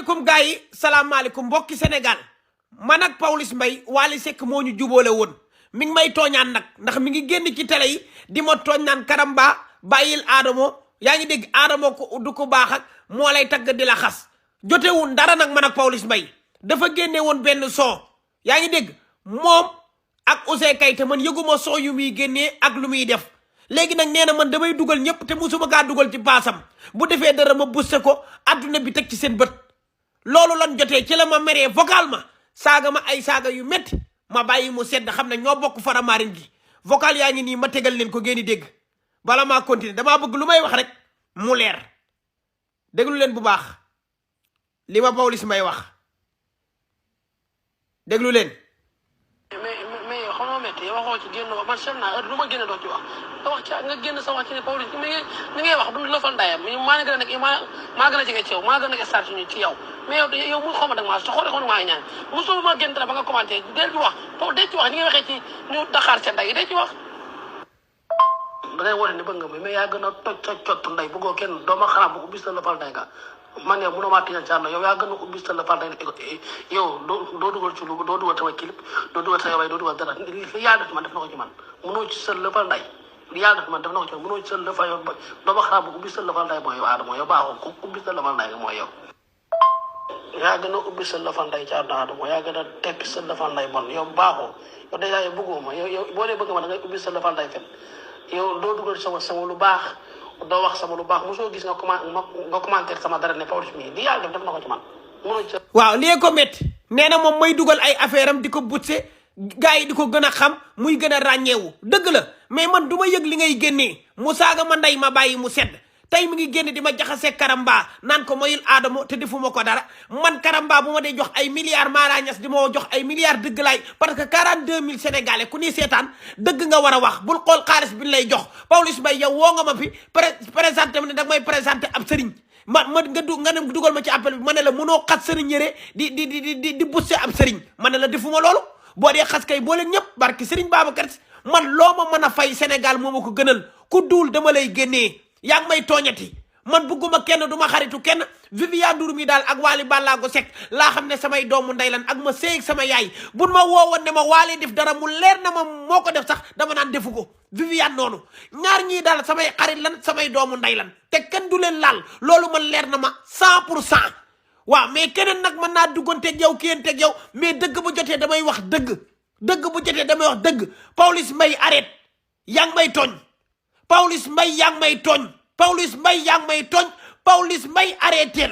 salaamaaleykum gars yi salaamaaleykum mbokki Sénégal man ak Pawlish Mbaye Wally Seck moo ñu jubóole woon mi ngi may tooñaan nag ndax mi ngi génn ci télé yi di ma tooñ naan Karamba bàyyil Adamo yaa ngi dégg Adamo ko du ko baax ak moo lay tagg di la xas jotewul dara nag man ak Pawlish Mbaye dafa génne woon benn son yaa ngi dégg moom ak Ouzin Keita man yëguma son yu muy génnee ak lu muy def léegi nag nee na man damay dugal ñëpp te musuma kaa dugal ci paasam bu defee dara ma busse ko adduna bi teg ci seen bët loolu lan jotee ci la ma meree vocal ma saaga ma ay saaga yu métti ma bàyyi mu sedd xam ne ñoo bokk faramarin gi vocal yaa ngi nii ma tegal leen ko ngeen di dégg bala maa continuer damaa bëgg lu may wax rek mu leer déglu leen bu baax li ma Pawlish Mbaye wax déglu leen. mais yow xam nga métti yow waxoo ci génn man seet naa heure lu ma génne doo ci wax nga wax ci nga génn sa wax ci ne Pawlish mi ngay wax du la fa ndayam maa gën a nekk maa gën a jege ci yow maa gën a nekk star ci yow mais yow mu xaw ma dag maa so xoole xool maa ngi ñaan mosul ma génn dara ba nga commenté del ci wax dee ci wax ni ngay waxee ci ñu Dakar ca nday dee ci wax da ngay woote ni bëgg nga mais yaa gën a toj sa cott nday bëggoo kenn dooma xanaa bu ubbi sa lëfal nday nga man yow mënoo maa tiñal caar na yow yaa gën a ubbi sa lëfal nday yow doo dugal ci lu doo dugal sama clip doo dugal sa way doo dugal dara li yaa def man def na ko ci man mënoo ci sa lëfal nday li yaa def man def na ko ci man mënoo ci sa lëfal yow dooma xanaa bu ubbi sa lëfal nday mooy yow Adamo yow baaxoo ku ubbi sa lëfal nday nga mooy yow yaa gën a ubbi sa lëfal nday caar na Adamo yaa gën a tekki sa lëfal nday bon yow baaxoo yow dèjà yow bëggoo ma yow boo dee bëgg ma da ngay ubbi sa lëfal nday fen yow doo dugal sama lu baax doo wax sama lu baax mosoo gis nga commentaire sama dara ne Pawlish mi li yàlla def na ko ci man mënoo ci waaw lii ko métti nee na moom may dugal ay affaire am di ko butse gars yi di ko gën a xam muy gën a ràññeewu dëgg la mais man du ma yëg li ngay génnee mu saaga ma ndey ma bàyyi mu sedd tey mi ngi génn di ma jaxase Karamba naan ko mayul Adamo te defuma ko dara man Karamba bu ma dee jox ay milliards Mara Niass di ma jox ay milliards dëgg laay parce que 42 000 sénégalais ku ni seetaan dëgg nga war a wax bul xool xaalis bi lay jox Pawlish Mbaye yow woo nga ma fi présenté ma ne danga may présenté ab sëriñ nga ne dugal ma ci appel bi ma ne la mënoo xas sëriñ yëre di busse ab sëriñ ma ne la defuma loolu boo dee xas kay boo leen ñëpp barki sëriñ Babacar man loo ma mën a fay Sénégal moo ma ko gënal ku duul dama lay génnee yaa ngi may tooñati man bëgguma kenn du ma xaritu kenn Viviane Ndour mi daal ak Wally Ballago Seck laa xam ne samay doomu ndey lan ak ma seeg sama yaay buñ ma woowoon ne ma Wally def dara mu leer na ma moo ko def sax dama naan defu ko Viviane noonu ñaar ñii daal samay xarit lan samay doomu ndey lan te kenn du leen laal loolu man leer na ma 100% waaw mais keneen nag mën naa dugganteeg yow kiyanteeg yow mais dëgg bu jotee damay wax dëgg bu jotee damay wax dëgg Pawlish Mbaye arrête yaa ngi may tooñ Pawlish Mbaye yaa ngi may tooñ Pawlish Mbaye yaa ngi may tooñ Pawlish Mbaye arrêté